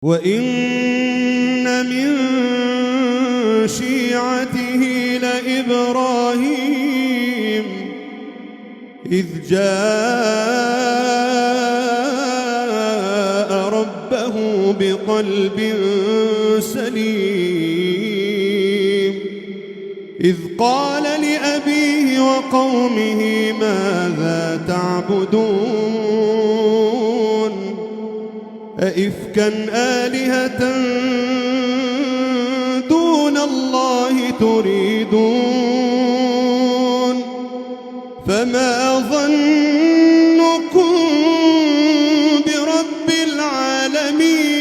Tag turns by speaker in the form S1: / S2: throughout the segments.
S1: وإن من شيعته لإبراهيم إذ جاء ربه بقلب سليم إذ قال لأبيه وقومه ماذا تعبدون أئفكا آلهة دون الله تريدون فما ظنكم برب العالمين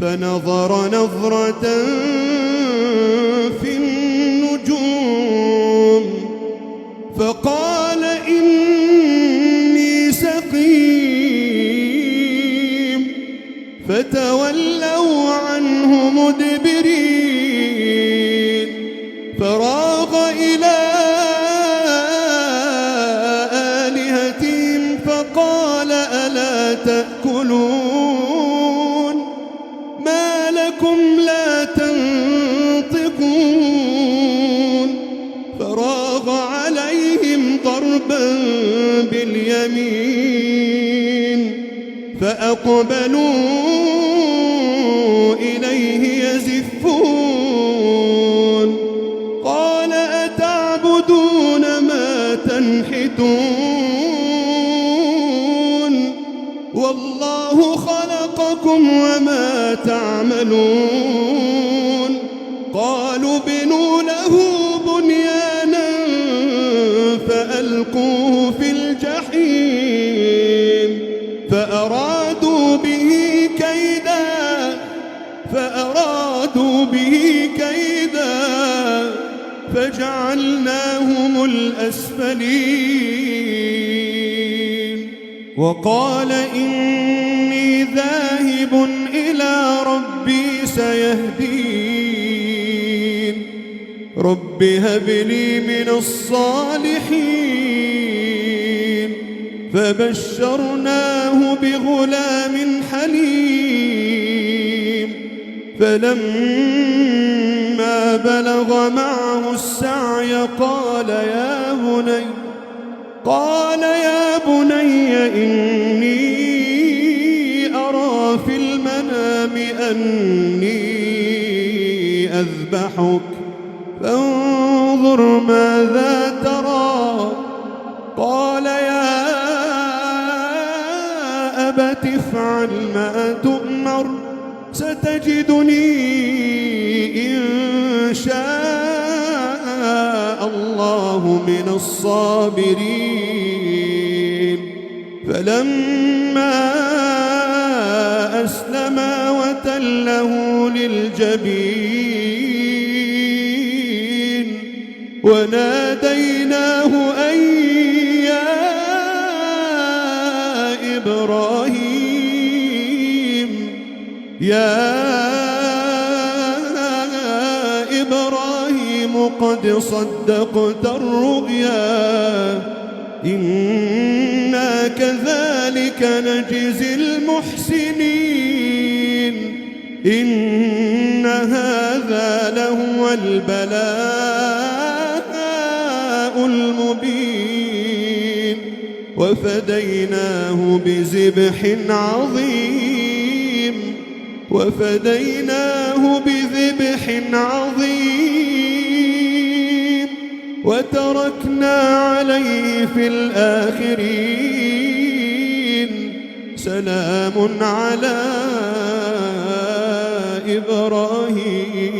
S1: فنظر نظرة في النجوم فقال إني سقيم فتولوا عنه مدبرين فراغ إلى آلهتهم فقال ألا تأكلون ما لكم لا تنطقون فراغ عليهم ضربا باليمين فأقبلوا إليه يزفون قال أتعبدون ما تنحتون والله خلقكم وما تعملون قالوا بنوا له بنيانا فألقوه في الجحيم فأرادوا به كيدا فجعلناهم الأسفلين وقال إني ذاهب إلى ربي سيهدين رب هب لي من الصالحين فبشرناه بغلام حليم فلما بلغ معه السعي قال يا بني إني أرى في المنام أني أذبحك فانظر ماذا ترى قال يا أبت افعل ما تؤمر ستجدني إن شاء الله من الصابرين فلما أسلما وتله للجبين وناديناه أن يا إبراهيم قد صدقت الرؤيا إنا كذلك نجزي المحسنين إن هذا لهو البلاء المبين وفديناه بذبح عظيم وتركنا عليه في الآخرين سلام على إبراهيم